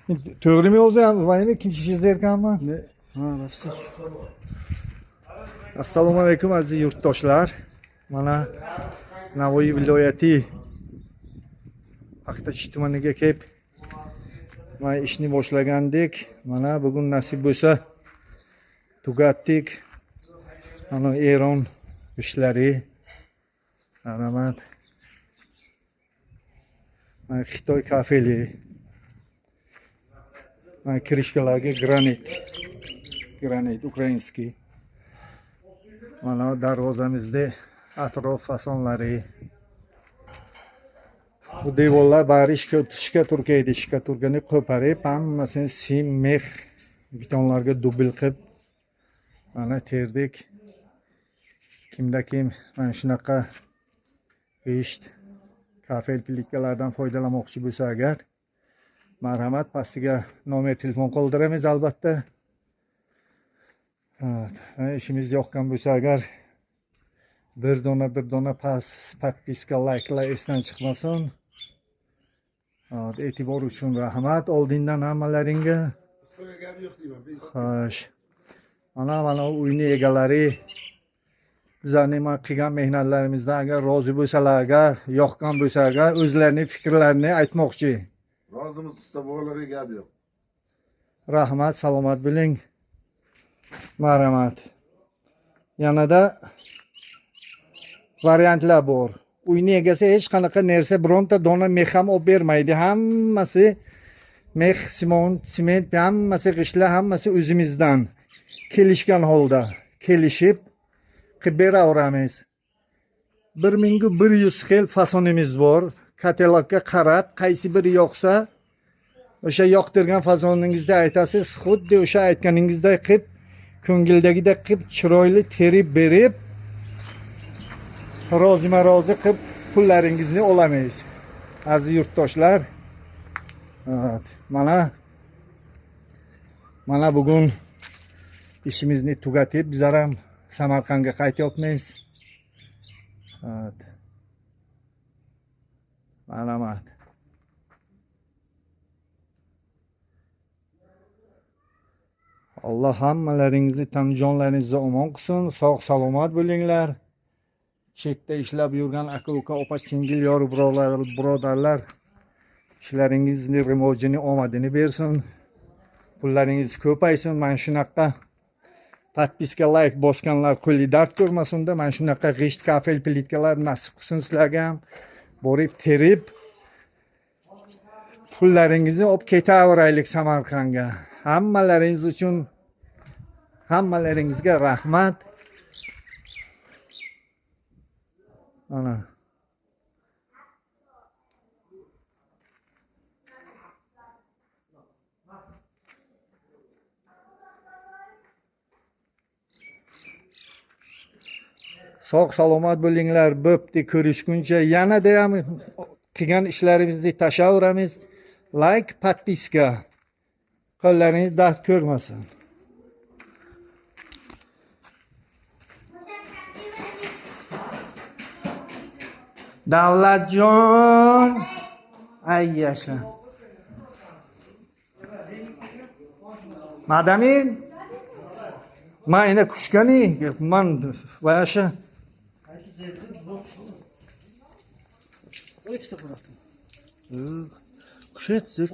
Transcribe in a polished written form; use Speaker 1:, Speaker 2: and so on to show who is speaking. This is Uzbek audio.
Speaker 1: To'g'rimi o'zi ham? Vaymi kim chizerkanmi?
Speaker 2: Ne? Ha, rafsiz.
Speaker 1: Assalomu alaykum aziz yurtdoshlar. Mana Navoiy viloyati Paxtachi tumaniga kelib mana ishni boshlagandik. Mana bugun nasib bo'lsa tugatdik. Mana Eron ishlari. Marhamat. Mana Xitoy kafeli. Mana kirishkalarga granit. Granit ukrainskiy. Mana darvozamizda atrof fasonlari. Bu devorlar bari shkaturka edi. Shkaturkani qo'parib, hammasini sim, mex, betonlarga dubl qilib mana terdik. Kimda kim mana shunaqa g'isht, kafel plitkalardan foydalanmoqchi bo'lsa agar, marhamat, pastiga nomer telefon qoldiramiz albatta. Evet, ishimiz yoqqan bo'lsa agar bir dona pas, podpiska, layklar esdan chiqmasin. Evet, e'tibor uchun rahmat oldindan hammalaringga.
Speaker 3: Gap yo'q deyman.
Speaker 1: Xo'sh. Mana uyni egalari bizlarning mana qilgan mehnatlarimizdan agar rozi bo'lsalar, agar yoqqan bo'lsa agar o'zlarining fikrlarini aytmoqchi.
Speaker 3: Rozimiz usta, bolalarga gap yo'q.
Speaker 1: Rahmat, salomat bo'ling. Marhamat. Yanada variantlar bor. Uyni egasi hech qanaqa narsa, bironta dona mex ham olib bermaydi. Hammasi mex, simon, sement, hammasi g'ishtlar, hammasi o'zimizdan kelishgan holda kelishib qilib beraveramiz. 1100 xil fasonimiz bor. Katalogga qarab qaysi biri yoqsa o'sha yoqtirgan fasoningizni aytasiz, xuddi o'sha aytganingizday qilib, ko'ngildagidek qilib chiroyli terib berib, rozima-rozi qilib pullaringizni olamiz. Aziz yurtdoshlar, evet, mana bugun ishimizni tugatib bizlar ham Samarqandga qaytyapmiz. Evet. Marhamat. Alloh hammalaringizni tan jonlaringizni omon qilsin, sog' salomat bo'linglar. Chetda ishlab yurgan aka-uka, opa singil, yor birodarlar, ishlaringizni rivojini, omadini bersin. Pullaringiz ko'paysin. Mana shunaqa podpiska, layk bosganlar qo'li dard ko'rmasin-da. Mana shunaqa g'isht, kafel plitkalar nasib qilsin sizlarga ham. Borib terib pullaringizni olib ketaveraylik Samarqandga. Hammalaringiz uchun, hammalaringizga rahmat. Ana. Sog' salomat bo'linglar. Bo'pti, ko'rishguncha yanada ham qilgan ishlarimizni tashaveramiz. Like, podpiska. Qo'llaringiz dard ko'rmasin. Davlatjon, ay yasha. Madamin, man ina kushkani, man vayasha.
Speaker 2: Kushet, zir.